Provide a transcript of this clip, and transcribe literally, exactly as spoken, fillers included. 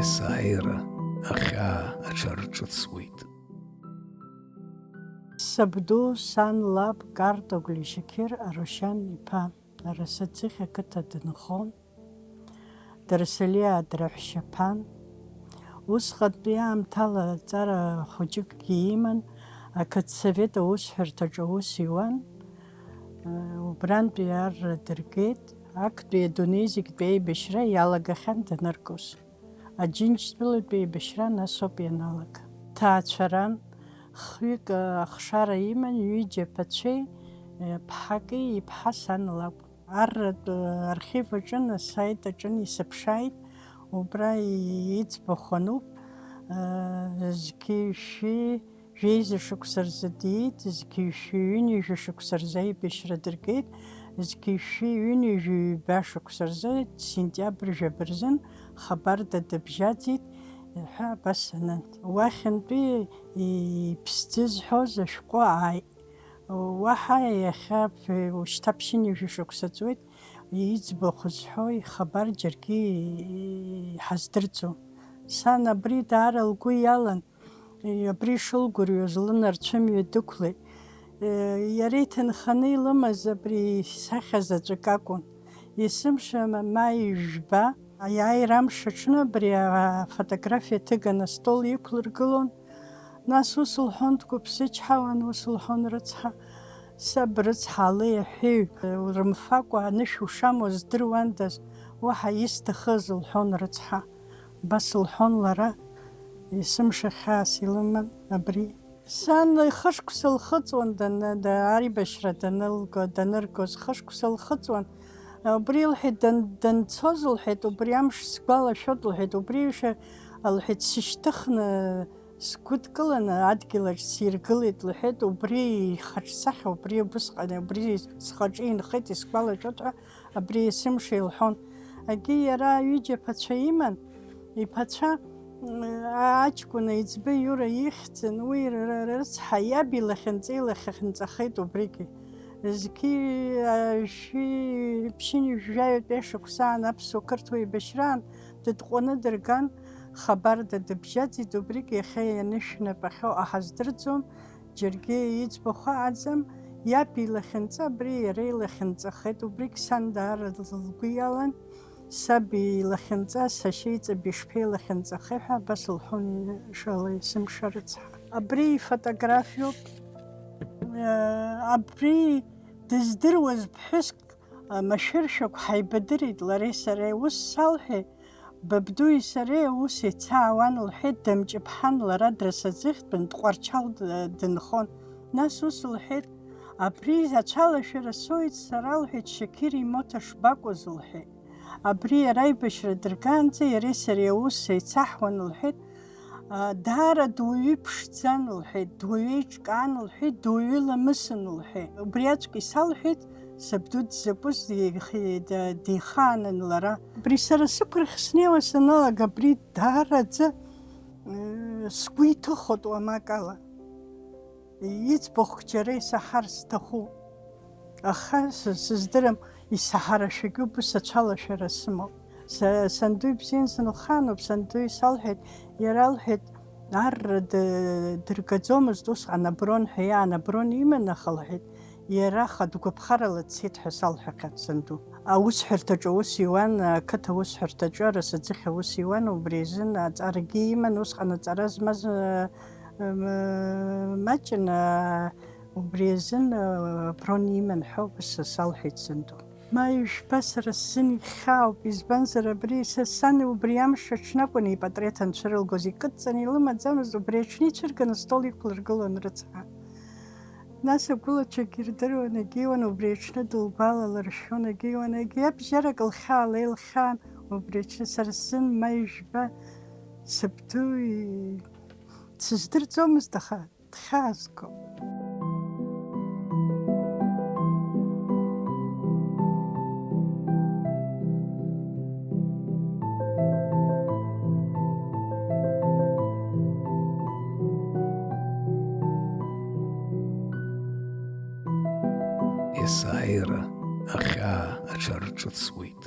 Есааира ахьаа аҽарҿыцуеит. Сабду, сан лаб Картогли Шьақьыр Арушьан иԥа, Арасаӡыхь ақыҭа дынхон. Дарсалиа драҳәшьаԥан. Усҟантәи аамҭала ҵара хәыҷыкгьы иман, ақыҭсовет аусҳәарҭаҿы аус иуан. Убрантәи арра дыргеит, актәи адунеи зегьтәи аибашьра иалагахьан даныргоз. Аџьынџьтәылатәи еибашьра насоуп ианалага. Ҭаацәаран, хҩык ахшара иман, ҩыџьа ԥацәеи ԥҳаки, иԥҳа сан лакәын. Арратә архив аҿы, асаит аҿы исыԥшааит, убра иӡбахә ануп, зқьи жәшәи жәеиза шықәса рзы диит, зқьи жәшәи ҩынҩажәа шықәса рзы аибашьра дыргеит, зқьи жәшәи ҩынҩажәи ҩба шықәса рзы, сентиабр жәаба рзын, хабарда дыбжьаӡит ҳәа абас анын. Уахьынтәи иԥсӡы зҳәоз ашәҟәы ааит. Уаҳа иахьа ушьҭа ԥшьынҩажәа шықәса ҵуеит, иӡбахә зҳәо ихабар џьаргьы иҳаздырӡом. Сан абри даара лгәы иалан, абри шылгәырҩоз лынарцәымҩа дықәлеит. Иара иҭынханы илымаз абри исахьа заҵәык акәын. Есымша ма-, маи жәба, аиааира амш аҽны абри афотографиа ҭыганы астол иқәлыргылон. Нас ус лҳәон, дгәыԥсычҳауан, ус лҳәон, рыцҳа, саб рыцҳа, алеи аҳәеи рымфакәа анышә ушамоу здыруандаз, уаҳа исҭахыз, лҳәон, рыцҳа. Абас лҳәон лара, есымша хьаас илыман абри. Сан хышықәса лхыҵуан даны-, да-, аибашьра данылго, даныргоз хышықәса лхыҵуан. Убри лҳәеит, дан-, данцоз лҳәеит, убри амш сгәалашәоит лҳәеит, убри ишәа лҳәеит, сышьҭыхны сгәыдкыланы адгьылаҿ сиргылеит лҳәеит, убри ихаҿсахьа, убри убысҟан, убри схаҿы инхеит, исгәалашәоит ҳәа. Абри есымша илҳәон. Егьи иара ҩыџьа ԥацәа иман, иԥацәа, м, аҷкәын аиҵбы Иура ихьӡын, уи р-, р-, рыцҳа иаб илахьынҵа илахьынҵахеит убригьы. Зқьи, а, шәи, ԥшьынҩажәи жәаҩатәи ашықәсаан аԥсуа-қырҭуа еибашьраан дытҟәаны дырган, хабарда дыбжьаӡит, убригь иахьа ианышәнапахьоу аҳаздырӡом, џьаргьы иӡбахә аӡам, иаб илахьынҵа абри иара илахьынҵахеит, убригь сан даара лгәы иалан, саб илахьынҵа, сашьеиҵбы ишԥеилахьынҵахеи ҳәа абас лҳәон, шала есымша рыцҳа. Абри ифотографиоуп, э, абри дыздыруаз ԥҳәыск, э, машәыршәақә ҳаибадырит лареи сареи, ус салҳәеит, Бабдуи сареи аус еицаауан, лҳәеит, дамҿыԥҳан, лара драсаӡыхьтәын, Тҟәарчал д-, дынхон. Нас ус лҳәеит, абри ацәалашәара соуит сара, лҳәеит, Шьақьыр имоҭа шбакәыз, лҳәеит. Абри иара аибашьра дыргаанӡа иареи сареи аус еицаҳуан, лҳәеит, а, даара дуаҩы ԥшӡан, лҳәеит, дуаҩы еиҿкаан, лҳәеит, дуаҩы ламысын, лҳәеит. Убри аӡәк исалҳәеит, Сабду дзакәыз дихи-, да-, дихаанын лара. Абри сара сықәрахь снеиуа саналага, абри даараӡа, э, сгәы иҭыхоит уамак ала. Иӡбахә џьара исаҳар сҭахуп. Аха сы-, сыздырам, исаҳарашәагьы убыс ацәалашәара сымоуп. Са-, санду ибзиан сынхаануп, санду исалҳәеит, иара лҳәеит, арра д-, дыргаӡомызт усҟан аброн ҳәа иаан, аброн иман, аха лҳәеит, Иара хатә гәаԥхарала дцеит ҳәа салҳәахьан санду. Аусҳәарҭаҿы аус иуан, ақыҭа аусҳәарҭаҿы арасаӡыхь аус иуан, убри азын аҵарагьы иман, усҟан аҵара змаз, э, э, маҷын, э, убри азын, э, аброн иман ҳәа убас салҳәеит санду. Ма ижәба, сара сзын ихьаауп, избанзар абри са сан убри амш аҽнакәын ипатреҭ анцәырылгоз, икыдҵаны илымаӡамызт, убри аҽны ицәырганы астол иқәлыргылон рыцҳа. Нас агәылацәагьы ирдыруан, егьиуан убри аҽны дылгәалалыршәон, егьиуан, егьи абжьарак лхьаала илхьаан, убри аҽны сара сзын ма ижәба сабду и-, дсыздырӡомызт, аха дхьаазгон. Есааира ахьаа аҽарҿыцуеит.